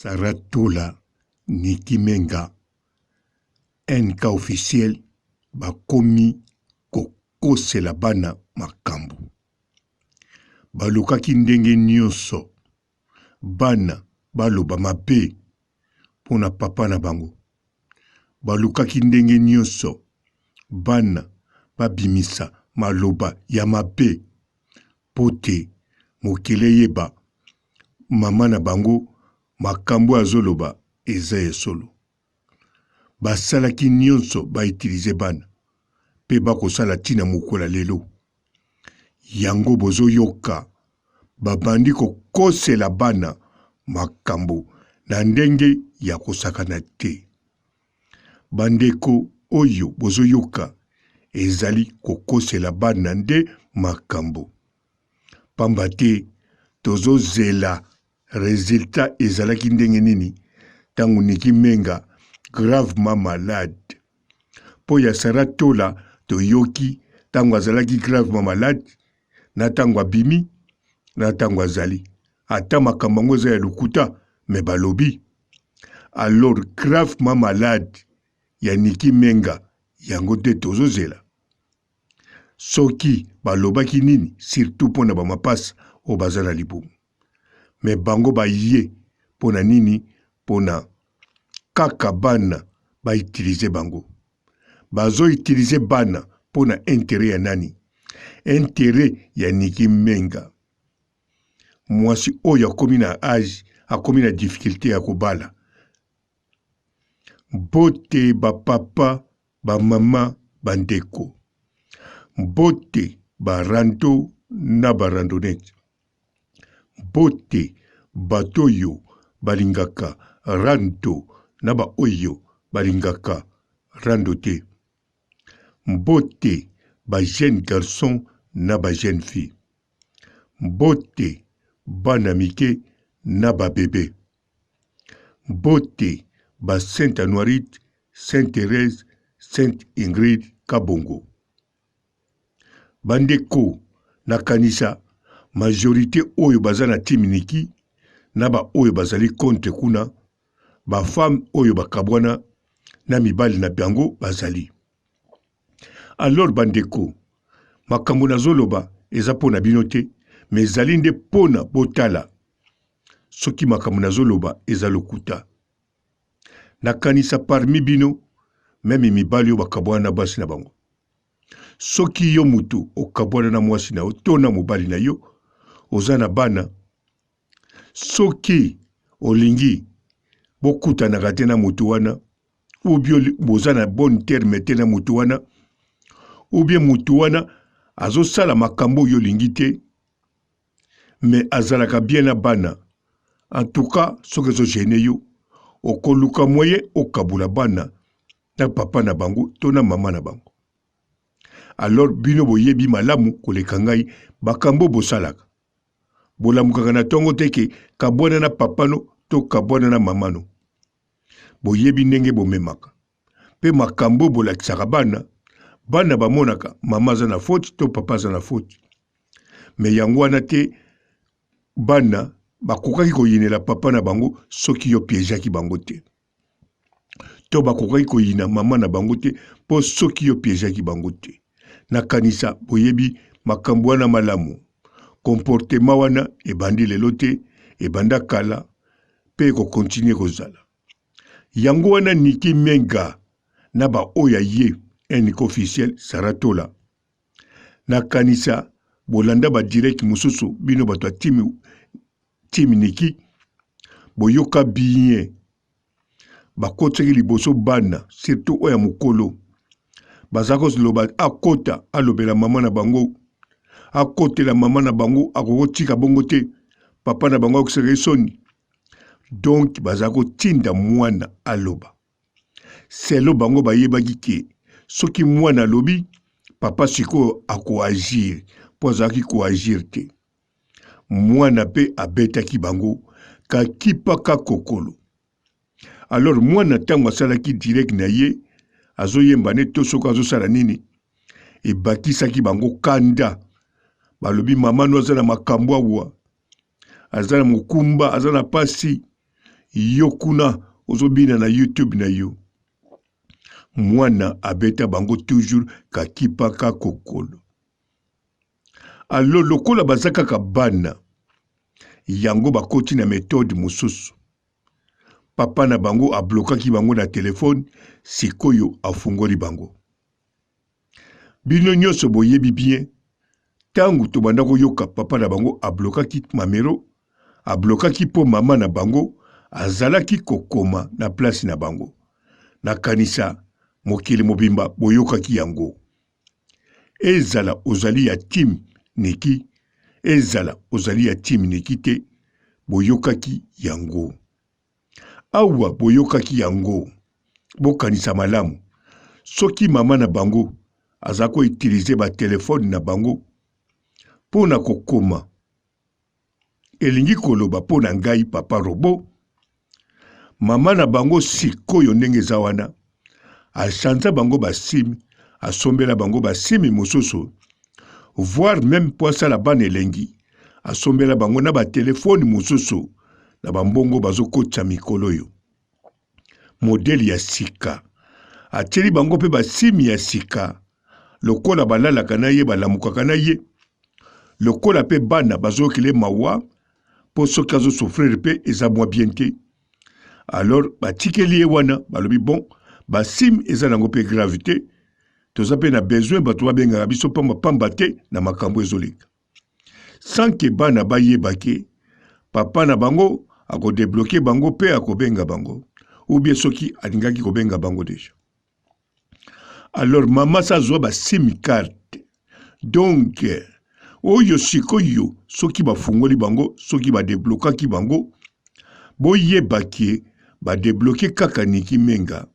Sarah Tola, Nicky Menga, NK officiel bakomi kokosela bana makambo. Balukaki ndenge nyonso bana baloba mabe mpo na papa na bango. Balukaki ndenge nyonso bana babimisa maloba ya mabe mpo te mokili eyeba mama na bango makambo oyo azoloba eza ya solo. Basalaki nyonso ba utiliser bana pe bakosala ti na mokolo ya lelo. Yango bozoyoka babandi kokosela bana makambo na ndenge ya kosakana te. Bandeko oyo bozoyoka ezali kokosela bana nde makambo. Pamba te tozozela resultat ezalaki ndenge nini tango Nicky Menga gravement malade. Po ya Sarah Tola toyoki tango azalaki gravement malade na tango abimi na tango azali. Ata makambo yango eza ya lokuta mais balobi. Alors gravement malade ya Nicky Menga yango nde tozozela. Soki balobaki nini surtout pona ba mapasa oyo baza na libumu mais bango baye pona nini pona kaka bana ba utiliser bango bazo utiliser bana pona interet ya nani interet ya Nicky Menga mwasi oyo akomi na age akomi na difficulte ya kobala Mbote ba papa, ba mama, ba ndeko. Mbote ba rando na ba randonnette. Mbote bato oyo balingaka rando na ba oyo balingaka rando te. Mbote ba jeunes garçons na ba jeunes filles. Mbote bana mike na ba bebes. Mbote ba Saint Anuarite, Saint Therèse, Sainte Ingrid Kabongo. Ba ndeko nakanisa majorite oyo baza na team Nicky na ba oyo bazali contre kuna ba femmes oyo bakabwana na mibali na bango bazali. Alors ba ndeko makambo nazoloba eza mpo na bino te mais ezali nde mpo na botala soki makambo nazoloba eza lokuta. Nakanisa parmi bino meme mibali oyo bakabwana na basi na bango. Soki yo mutu okabwana na mwasi na yo to na mobali na yo, oza na bana, soki olingi bokutanaka te na mutu wana ou bien boza na bonne terme te na mutu wana ou bien mutu wana azosala makambo oyo olingi te mais azalaka bien na bana en tout cas soki ezo gene yo okoluka moyen okabula bana na papa na bango to na mama na bango alors bino boyebi malamu koleka ngai bakambo bosalaka bolamukaka na tongo te ke kabwana na papa no to kabwana na mama no boyebi ndenge bomemaka mpe makambo bolakisaka bana bana bamonaka mama aza na faute to papa aza na faute me yango wana te bana bakokaki koyinela papa na bango soki yo piejaki bango te to bakokaki koyina mama na bango te mpo soki yo piejaki bango te nakanisa boyebi makambo wana malamu komportema wana ebandi lelo te ebanda kala mpe ekokontinue kozala yango wana Nicky Menga na ba oyo ya ye NK officiel Sarah Tola nakanisa bolanda ba direct mosusu bino bato ya team, team Nicky boyoka bien bakotisaki liboso bana surtout oyo ya mokolo baza koloba akota alobela mama na bango akotela mama na bango akokotika bongo te papa na bango akosaka ye soni donc baza kotinda mwana aloba selo bango bayebaki ke soki mwana alobi papa sikoyo akoagir mpo azalaki koagir te mwana mpe abetaki bango kakipa kakokolo alors mwana ntango asalaki direct na ye azoyemba ne to soki azosala nini ebakisaki bango kanda balobi mama no aza na makambo awa aza na mokumba aza na pasi. Yo kuna ozobina na YouTube na yo. Mwana abeta bango toujours kakipa kakokolo. Alors lokola baza kaka bana, yango bakoti na methode mosusu. Papa na bango ablokaki bango na telefone, sikoyo afungoli bango. Bino nyonso boyebi bien tango tobanda koyoka papa na bango ablokaki mamero, ablokaki mpo mama na bango azalaki kokoma na place na bango. Nakanisa mokili mobimba boyokaki yango. Ezala ozali ya team Nicky, ezala ozali ya team Nicky te, boyokaki yango. Awa boyokaki yango, bokanisa malamu. Soki mama na bango aza ko utiliser ba telephone na bango mpo na kokoma, elingi koloba mpo na ngai papa robot, mama na bango sikoyo ndenge eza wana achanza bango basimi, asombela bango basimi mosusu, voire meme mpo asala bana elengi, asombela bango na batelefone mosusu na bambongo bazokotisa mikolo oyo modele ya sika, atieli bango mpe basimi ya sika lokola balalaka na ye balamukaka na ye, lokola mpe bana bazoyokela ye mawa mpo soki azo souffrir mpe eza mwa bien te. Alors batikeli ye wana, balobi bon basim eza nango mpe grave te, toza mpe na besoin bato babengaka biso pamba pamba te na makambo ezoleka, sans ke bana bayeba ke papa na bango akodebloke bango mpe akobenga bango, ou bien soki alingaki kobenga bango deja. Alors mama sa azwa ba sim carte donc oyo sikoyo soki bafungoli bango soki badeblokaki bango boyeba ke badebloke kaka Nicky Menga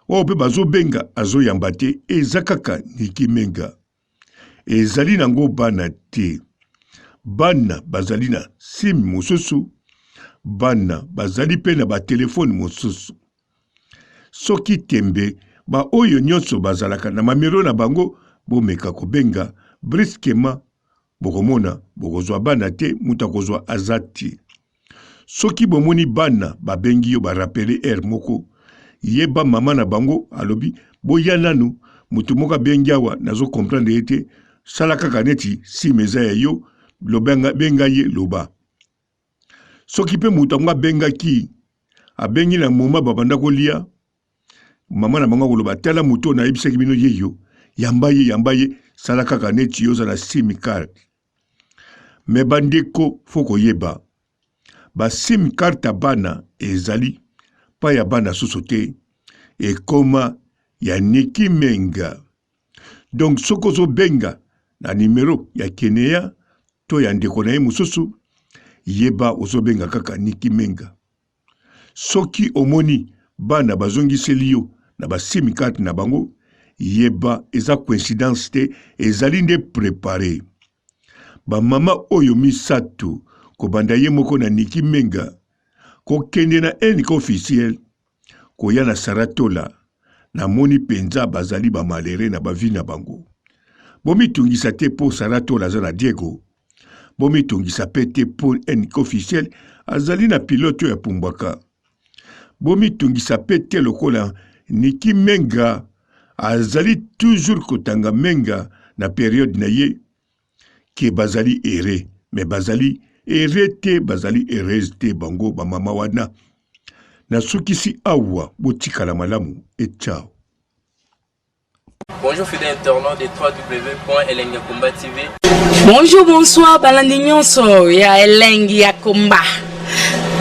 oyo mpe bazobenga azoyamba te eza kaka Nicky Menga ezali nango bana te bana bazali na sim mosusu bana bazali mpe na batelefone mosusu Soki tembe, ba oyo nionso bazalaka na mamelo na bango bomeka kobenga brusquement bokomona bokozua bana te mutu akozua aza te. Soki bomoni bana babengi yo ba rappeler heure moko yeba mama na bango alobi boya nanu mutu moko abengi awa nazo comprendre ye te sala kaka neti sim eza ya yo loba benga ye loba. Soki pe moto yango abengaki, abengi na moment babanda kolia, mama na bango akoloba tala moto oyo nayebisaki bino yeyo, yamba ye, yamba ye, sala kaka neti yo oza na sim card. Mais bandeko faut koyeba ba sim card ya bana ezali pa ya bana susu te, ekoma ya Nicky Menga. Donc soki ozobenga na numero ya Keneya to ya ndeko na ye mosusu, yeba ozobenga kaka Nicky Menga. Soki omoni bana bazongiseli yo na ba sim card na bango, yeba eza coïncidence te, ezali nde prepare. Ba mama oyo misato kobanda ye moko na Nicky Menga kokende na NK officiel koya na Sarah Tola namoni penza bazali ba malheureux na ba vie na bango. Bomitungisa te po Sarah Tola aza na Diego. Bomitungisa pe te po NK officiel azali na pilote oyo apumbwaka. Bomitungisa pe te lokola Nicky Menga azali toujours kotanga Menga na periode na ye que bazali heureux mais bazali heureux te bazali heureuse te bango ba mama wana nasukisi awa botikala malamu et ciao. Bonjour fidèles internautes de www.elengiyakomba TV. Bonjour, bonsoir, balandi nyonso ya Elengi ya Komba.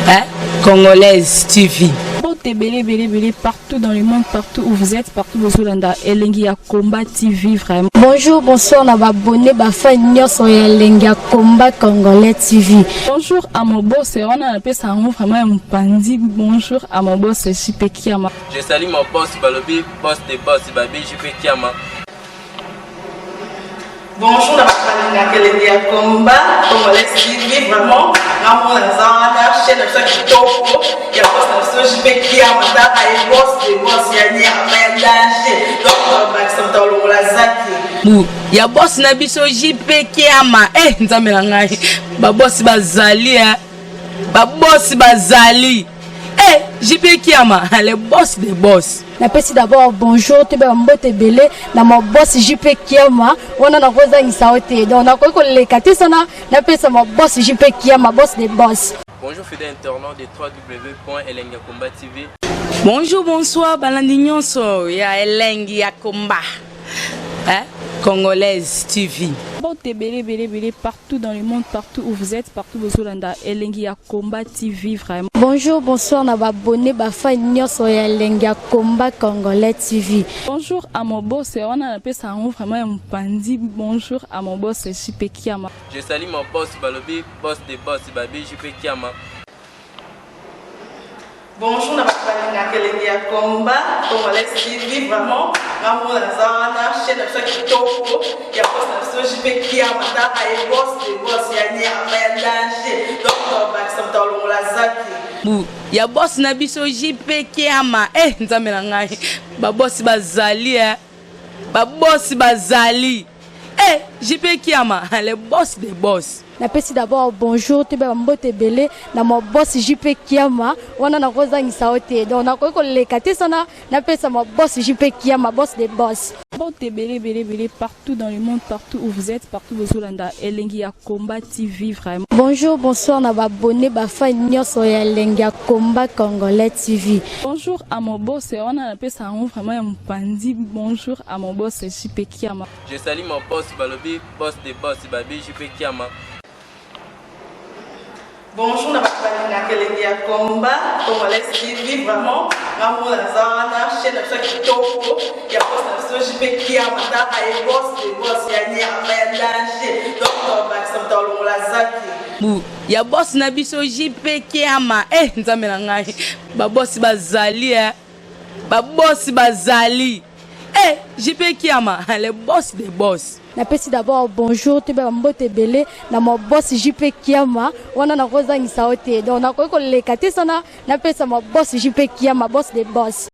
Hein? Congolaise TV. Mbote ebele ebele ebele partout dans le monde partout où vous êtes partout bozolanda elengi ya combat TV vraiment. Bonjour bonsoir na ba abonné ba fan nyonso ya elengi ya combat congolais TV. Bonjour à mon boss wana napesa yango vraiment ya mopanzi bonjour à mon boss JP Kiama. Je salue mon boss balobi boss de boss babi JP Kiama. Bonjour na bato balingaka elengi ya combat congolais TV vraiment nga mona naza wana chaîne na biso ya kitoko ya boss na biso JP Kiama tala ye boss de boss ya nyama ya danger donc bakisa moto alongola zaki bu ya boss na biso JP Kiama eh nzambe na ngai ba boss bazali eh. Babosi bazali. Eh, JP Kiama, le boss des boss. Napesi d'abord bonjour, toyeba mbote ebele na ma boss JP Kiama. Wana nakozangisa yo te, donc nakoki koleka te sana napesa ma boss JP Kiama, boss des boss. Bonjour fidèles internautes de www.elengiyakomba TV. Bonjour, bonsoir, balandi nyonso ya Elengi ya Komba, hein? Congolaise TV. Mbote ebele ebele ebele partout dans le monde, partout où vous êtes, partout bozolanda Elengi ya Combat TV vraiment. Bonjour, bonsoir na baabonnés, bafans nyonso ya Elengi ya Combat Congolais TV. Bonjour à mon boss, wana napesa yango vraiment ya mopandi. Bonjour à mon boss JP Kiama. Je salue mon boss balobi boss de boss babi JP Kiama. Bonjour na bato balingaka Elengi ya Combat Congolais TV. Vraiment, ngamona naza wana, chaîne na biso ya kitoko ya boss na biso JP Kiama. Taka ye boss de boss ya nyama ya danger, donc bakisa moto alongola zaki. Bu ya boss na biso JP Kiama. Eh, nzambe na ngai, babosi bazali, eh. Babosi bazali. Eh, JP Kiama, le boss des boss. Napesi d'abord bonjour, toyeba mbote ebele na ma boss JP Kiama. Wana nakozangisa yo te, donc nakoki koleka te sana napesa ma boss JP Kiama, boss des boss. Mbote ebele ebele ebele partout dans le monde, partout où vous êtes, partout bozolanda Elengi ya Combat TV vraiment. Bonjour, bonsoir na baabonnés, bafans nyonso ya Elengi ya Combat Congolais TV. Bonjour à mon boss, wana napesa yango vraiment ya mopandi. Bonjour à mon boss JP Kiama. Je salue mon boss balobi boss de boss babi JP Kiama. Bonjour na bato balingaka Elengi ya Combat Congolais TV. Vraiment, ngamona naza wana, chaîne na biso ya kitoko ya boss na biso JP Kiama. Taka ye boss de boss ya nyama ya danger, donc bakisa moto alongola zaki. Bu ya boss na biso JP Kiama. Eh, nzambe na ngai, babosi bazali, eh. Babosi bazali. Eh, JP Kiama, le boss des boss. Napesi d'abord bonjour, toyeba mbote ebele na ma boss JP Kiama. Wana nakozangisa yo te, donc nakoki koleka te sana napesa ma boss JP Kiama, boss des boss.